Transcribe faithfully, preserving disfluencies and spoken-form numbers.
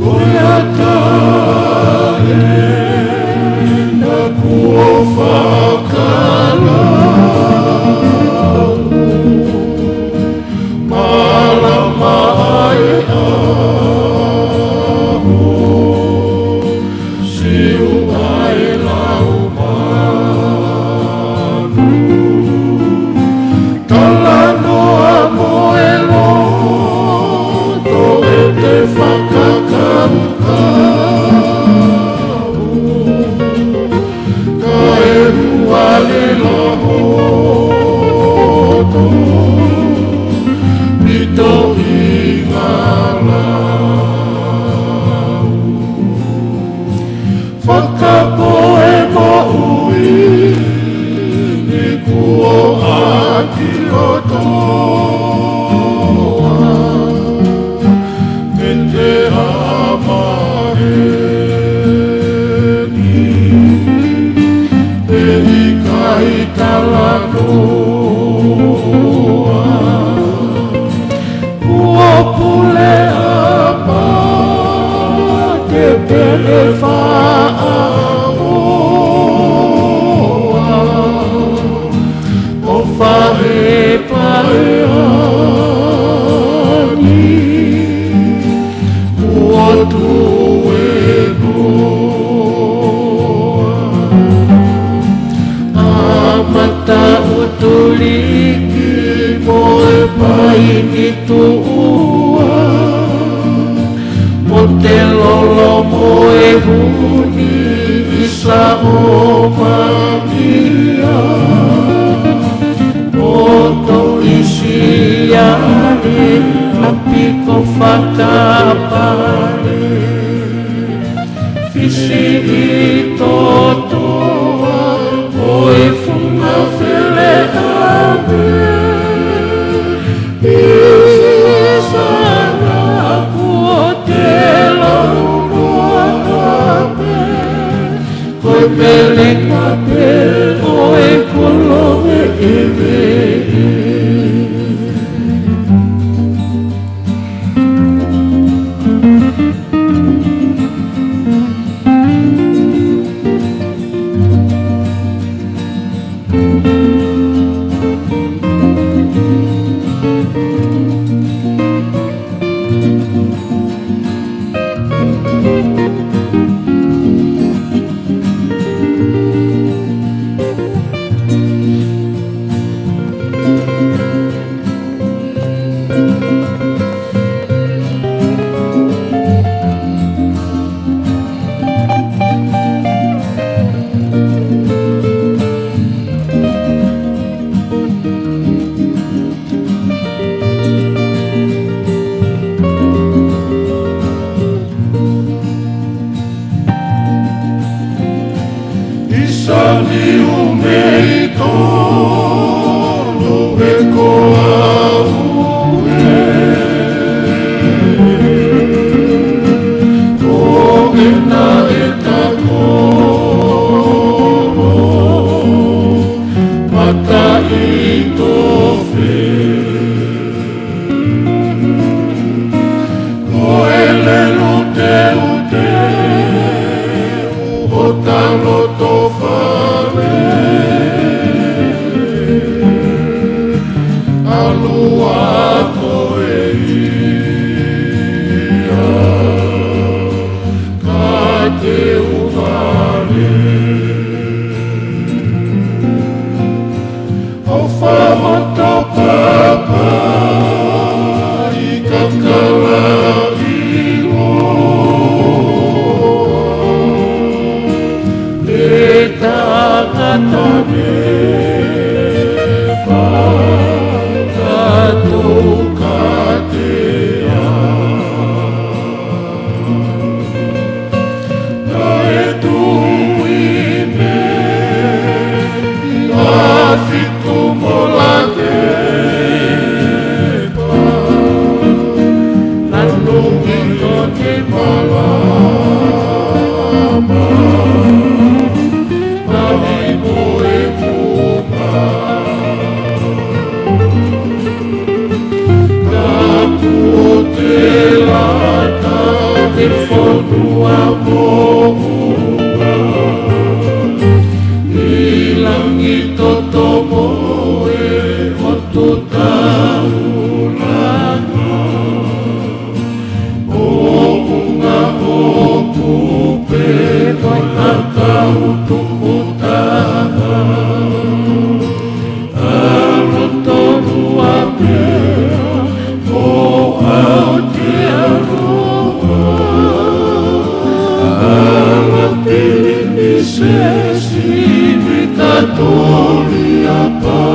Ko e ʻatā ʻena kuo fakalau, mālama ai ʻa hoʻo Siu ʻa e Laumālie. Talanoa mo e loto ʻete fakakaukau, kae huaʻi la hoto pito ʻi ngala. Fakapoʻuli moʻui ni kuo ʻaki lotoa, mei te ʻa maheni ʻe ʻikai talanoa. Kuo pule ʻa Pātepele Faʻaoa, ʻo faʻepaʻea ni kuo tuēnoa. ʻA Mataʻutuliki mo e Painituʻua, mo Telolo mo e Huni ʻi Saʻomalia, mo Toʻisiale ʻa Piko Fakapale. Fisi ʻi Totoa, ko e funga Feleʻave, ʻi Sasana kuo te launoa pē, ko e melenga pē ʻo e kolo ʻeveʻe. ʻI Saniu mei Tolu ʻe ko au ē, ko ena ʻeta kolo, Mataʻitofe. Ko e lelu teuteu ʻo hota loto fale, ʻalu ā koe ia ka te u vale. ʻOfa hoto papa ʻi Kakalaʻilo, ʻe tangata ne fakatoukatea. Naʻe tui mei Sesi mi katoli apa